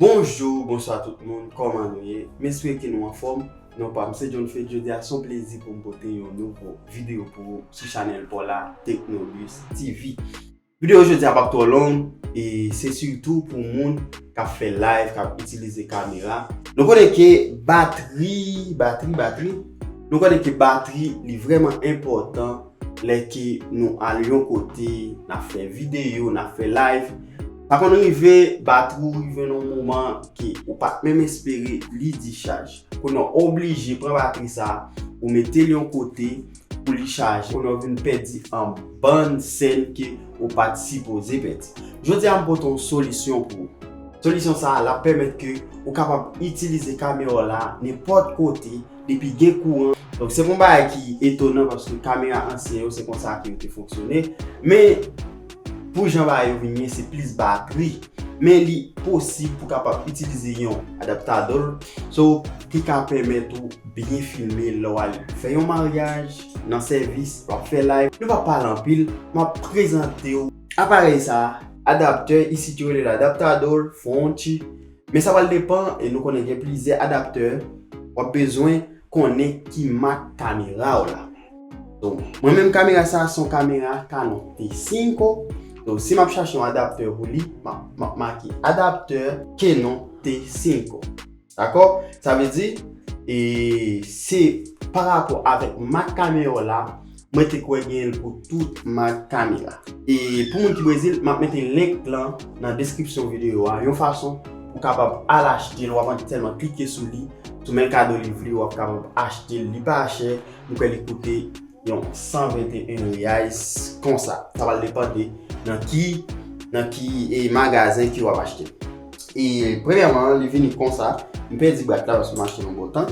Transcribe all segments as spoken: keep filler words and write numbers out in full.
Bonjou, bonswa tout moun, kòman nou ye? M espere ke nou anfòm. Non pa m se John Faith, jodi a se yon plezi pou m pote yon nouvo videyo pou ou sou chanèl pa w la, Tecnolus T V. Videyo jodi a p ap twò long, e se sitou pou moun k ap fè live, k ap itilize kamera. Nou konnen ke batri, batri, batri, nou konnen ke batri li vrèman enpòtan lè ke nou al yon kote, n ap fè videyo, n ap fè live. Pa konn rive, batri w rive nan yon moman ke ou pa t menm espere li dichaj. Kounye a w oblije pran batri sa a, ou mete l yon kote pou li chaje. Kounye a w vin pèdi an bann sèn ke ou pa t sipoze pèdi. Jodi a m pote yon solisyon pou ou. Solisyon sa a, l ap pèmèt ke ou kapab itilize kamera w la nenpòt kote, depi gen kouran. Donk, se pa yon bagay ki etonan, paske kamera ansyen yo, se konsa ke yo te fonksyone. Men, pou jan bagay yo vin ye, se plis batri. Men li posib pou kapab itilize yon adaptador, so, ki ka pèmèt ou byen filme lè w al fè yon maryaj, nan sèvis, w ap fè live. Nou pa pale anpil, m ap prezante w aparèy sa a, adaptè, isit yo rele l adaptador, fonchi. Men sa pral depann, e nou konnen gen plizyè adaptè, w ap bezwen konnen ki mak kamera w la. Donk, mwen menm kamera sa a se yon kamera Canon T cinco. Donk, si m ap chache yon adaptè pou li, m ap, m ap make adaptè Canon T cinco. Dakò? Sa vle di, e se pa rapò avèk mak kamera w la, mwen te kwè gen l pou tout mak kamera. E pou moun ki Brezil, m ap mete link lan nan deskripsyon videyo a, yon fason ou kapab al achte l, w ap sèlman klike sou li, sou Mercado Livre, w ap kapab achte l, li pa chè, m kwè li koute yon san venteyen reais konsa. Sa pral depande nan ki, nan ki, e, magazen ke w ap achte l. E premyèman, li vini konsa. M pèdi bwat la paske m achte l yon bon tan.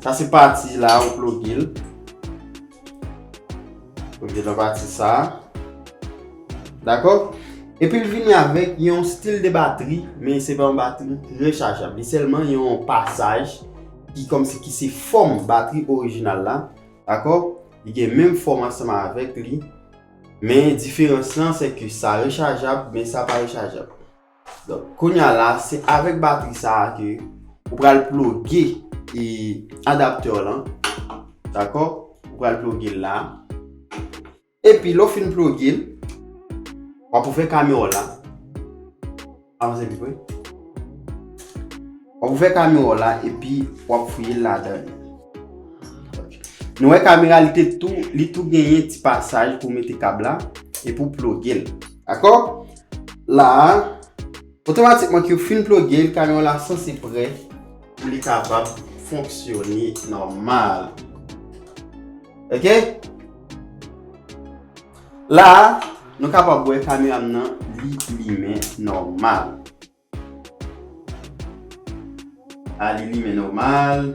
Sa se pati la ou ploge l. Ploge nan pati sa. Dakò? Epi l vini avèk yon stil de batri, men se pa yon batri rechajab. Li sèlman yon pasaj ki kòmsi ki se fòm batri orijinal la. Dakò? Li gen menm fòm ansanm avèk li. Men diferans lan, se ke sa rechajab, men sa pa rechajab. Donk, kounye a la, se avèk batri sa a ke ou pral ploge e adaptè w lan. Dakò? Ou pral ploge l la. Epi, lè w fin ploge l, w ap ouvè kamera w la. Avanse pi pre. W ap ouvè kamera w la epi w ap fouye l ladan li. Nou wè kamera li te tou, li tou genyen ti pasaj pou mete kab la e pou ploge l. Dakò? La a, otomatikman ke w fin ploge l, kamera w la sanse prè pou li kapab fonksyone nòmal. Oke? La a, nou kapab wè kamera m nan, li limen nòmal. A, li limen nòmal.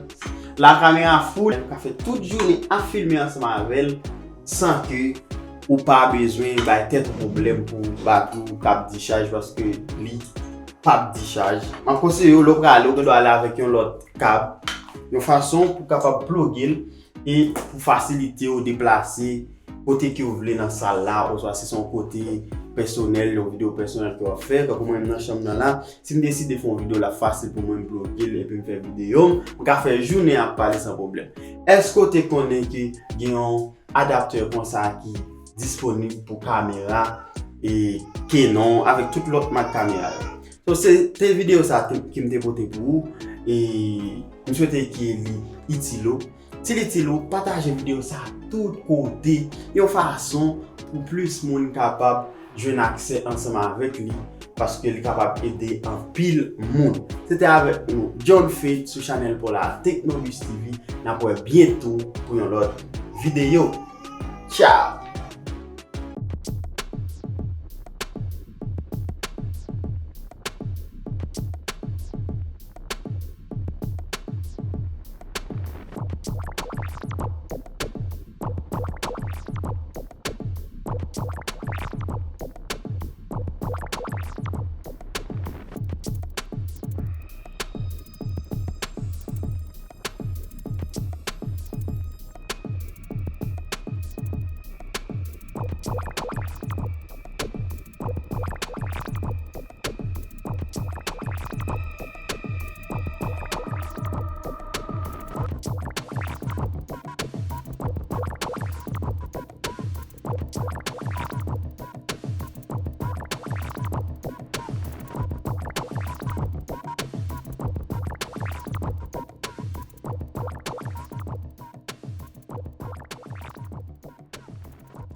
La, kamera full, ou ka fè tout jounen ap filme ansanm avè l san ke ou pa bezwen bay tèt ou pwoblèm pou batri w k ap dichaj, paske li p ap dichaj. M ap konseye w, lè w prale, ou gendwa ale avèk yon lòt kab, yon fason pou w kapab ploge l e pou fasilite w deplase kote ke w vle nan sal la, oswa si se yon kote pèsonèl, yon videyo pèsonèl ke w ap fè, tankou mwen menm nan chanm nan la, si m deside fè yon videyo, l ap fasil pou mwen m ploge l epi m fè videyo m, m ka fè jounen ap pale san pwoblèm. Èske w te konnen ke gen yon adaptè konsa ki disponib pou kamera e Canon avèk tout lòt mak kamera yo? So, se te videyo sa te, ke m te pote pou ou, e m swete ke li itil ou. Si li itil ou, pataje videyo sa tout kote, yon fason pou plis moun kapab jwenn aksè ansanm avèk li, paske li kapab ede anpil moun. Se te avèk nou, John Faith, sou chanèl pa w la, Tecnolus T V. N ap wè byento pou yon lòt videyo. Tchao!